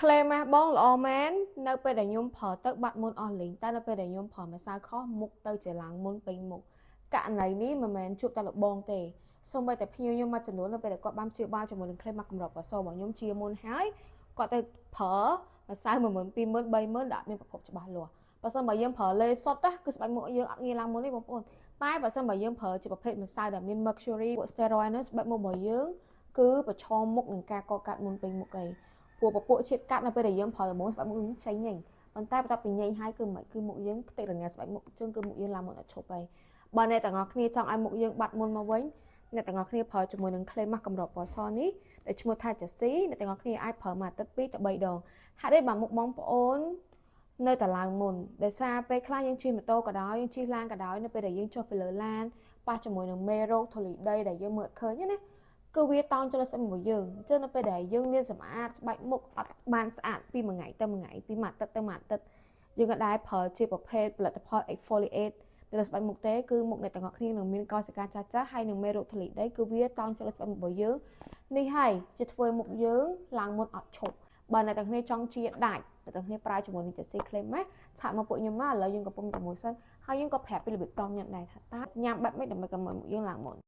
Clay mask បងល្អមែននៅពេលដែលខ្ញុំប្រើទៅបាត់មុនអស់លីងតែនៅពេលដែលខ្ញុំប្រើម្សៅខុសមុខទៅជាឡើងមុនពេញមុខករណីនេះមិនមែនជួបតែលោកបងទេសូម្បីតែភ្ញៀវខ្ញុំមួយចំនួននៅពេលដែលគាត់បានព្យាបាលជាមួយនឹង clay mask កម្រិតពណ៌សរបស់ខ្ញុំជាមុនហើយគាត់ទៅប្រើម្សៅ10000 20000 30000ដែលអត់មានប្រភពច្បាស់លាស់បើសិនបើយើងប្រើលេសុតណាគឺស្បែកមុខយើងអត់ងាយឡើងមុនទេបងប្អូនតែបើសិនបើយើងប្រើជាប្រភេទម្សៅដែលមាន mercury ពួក steroid ហ្នឹងស្បែកមុខរបស់យើងគឺប្រឈមមុខនឹងការកកាត់មុនពេញមុខឯងព្រោះពពួកជាតិកាត់នៅពេលដែលយើងប្រើល្មមស្បែកមុខយើងចេញហ្នឹងប៉ុន្តែបន្ទាប់ពីញែងហើយគឺមិនគឺមុខយើងខ្ទេចរងាស្បែកមុខជើងគឺមុខយើងឡើងមុនអត់ឈប់ហើយបើអ្នកទាំងអស់គ្នាចង់ឲ្យមុខយើងបាត់មុនមកវិញអ្នកទាំងអស់គ្នាប្រើជាមួយនឹង clay mask កម្របពណ៌សនេះដែលឈ្មោះថាចាស៊ីអ្នកទាំងអស់គ្នាអាចប្រើមួយអាទិត្យ2ទៅ3ដងហេតុអីបើមុខបងប្អូននៅតែឡើងមុនដោយសារពេលខ្លះយើងជិះម៉ូតូក៏ដោយយើងជិះឡានក៏ដោយនៅពេលដែលយើងចុះពីលើឡានប៉ះជាមួយនឹងមេរោគធូលីដីដែលយើងមើលឃើញណាគឺវាតោងចូលស្បែកមុខយើងអញ្ចឹងនៅពេលដែលយើងលាងសម្អាតស្បែកមុខអត់បានស្អាតពីមួយថ្ងៃទៅមួយថ្ងៃពីមួយអាទិត្យទៅមួយអាទិត្យយើងក៏ដែរប្រើជាប្រភេទផលិតផល exfoliate នៅលើស្បែកមុខទេគឺមុខអ្នកទាំងអស់គ្នានឹងមានកោសិកាចាស់ចាស់ហើយនឹងមេរោគធូលីដីគឺវាតោងចូលស្បែកមុខរបស់យើងនេះហើយជាធ្វើមុខយើងឡើងមុនអត់ឈប់បើអ្នកទាំងគ្នាចង់ជាដាច់អ្នកទាំងគ្នាប្រើជាមួយនឹង Jessie Clay mask ឆាក់មកពួកខ្ញុំមកឥឡូវយើងកំពុងប្រម៉ូសិនហើយយើងក៏ប្រាប់ពីរបៀបតមញ៉ាំដែរថាតើញ៉ាំបែបម៉េចដើម្បីកុំឲ្យមុខយើងឡើងមុន។